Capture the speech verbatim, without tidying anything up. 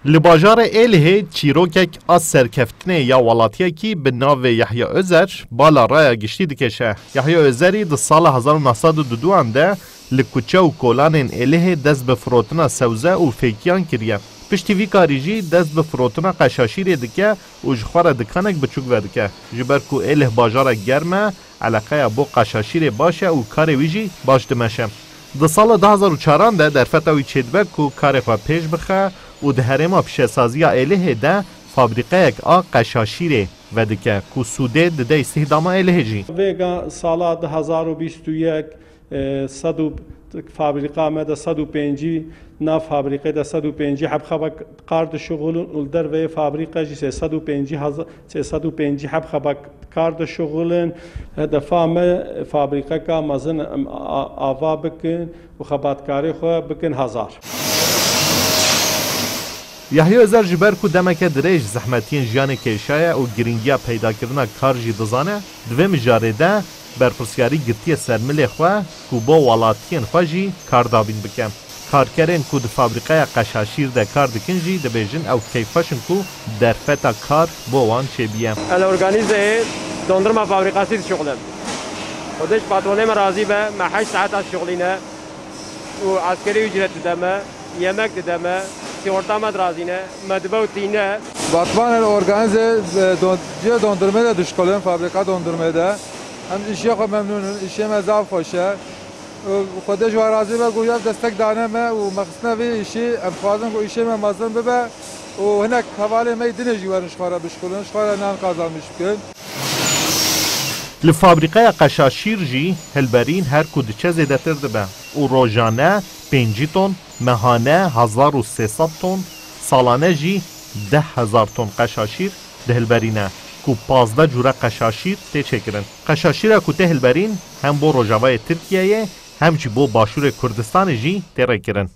Li bajarê Êlihê çîrokek a serkeftinê ya welatiyekî bi navê Yahya Özer bala raya giştî dikêşe. Yahya Özerî di sala hezar û neh sed û duduan de li kuçe û kolanên Êlihê dest bi firotina sewze û fêkiyan kiriye. Piştî vî karî jî dest bi firotina qeşaşîrê dike û ji xwe re dikanek biçûk vedike. Ji ber ku Êlih bajarek germ e, eleqeya bo qeşaşîrê baş e û karê wî jî baş dimeşe. Di sala du hezar û çaran de derfeta wî çêdibe ku karê xwe pêş bixe û di herêma pişesaziya Êlihê de fabrîqeyek a qeşaşîrê vedike ku sûdê dide îstihdama Êlihê jî. Vêga sala du hezar û bîst û yek, e, sed û, fabrîqa me de sed û pêncî, nav fabrîqê de sed û pêncî heb xebek kar dişuxulin û li derveyê fabrîqe jî sê sed û pêncî heza-, sê sed û pêncî heb xebek kar dişuxulin. Hedefa me fabrîqeka mezin em a-, ava bikin û xebatkarê xwe bikin hezar. Yahya Özer ji ber ku demeke dirêj zehmetiyên jiyanê kêşaye û giringiya peydakirina kar jî dizane, di vê mijarê de berpirsyarî girtiye ser milê xwe ku bo welatiyên xwe jî kar dabîn bike. Karkerên ku di fabrîqeya qeşaşîr de kar dikin jî dibêjin ew keyfxweş in ku derfeta kar bo wan çêbiye. El organizeyê dondurma fabrîkasî dişuxulin. Xwedê ji patronê me razî be, me heşt saeta dişuxulîne û eskerî ücret dide me, yemek dide me, sîgorta me dirazîne, me dibe û tîne. Batmanê organize, e, don-, cihê dondurmê de dişkolin, fabrîka dondurmê de. Em ji îşê xwe memnûn in, îşê me zaf xweş e. Û Xwedê ji we razî be ku ev destek dane me û me xistine vê îşî, em dixwazin ku îşê me mezin bibe û hinek hevalên me yî dinê jî werin ji xwe re bişkolin, ji xwe re nan qazanmiş bikin. Li fabrîqeya qeşaşîr jî hilberîn her ku diçe zêdetir dibe û rojane pêncî ton, mehane hezar û sê sed ton, salane jî deh hezar ton qeşaşîr dihilberîne ku pazdeh cûre qeşaşîr tê çêkirin. Qeşaşîra ku tê hilberîn hem bo rojavayê Tirkiyeyê hem jî bo başûrê Kurdistanê jî tê rêkirin.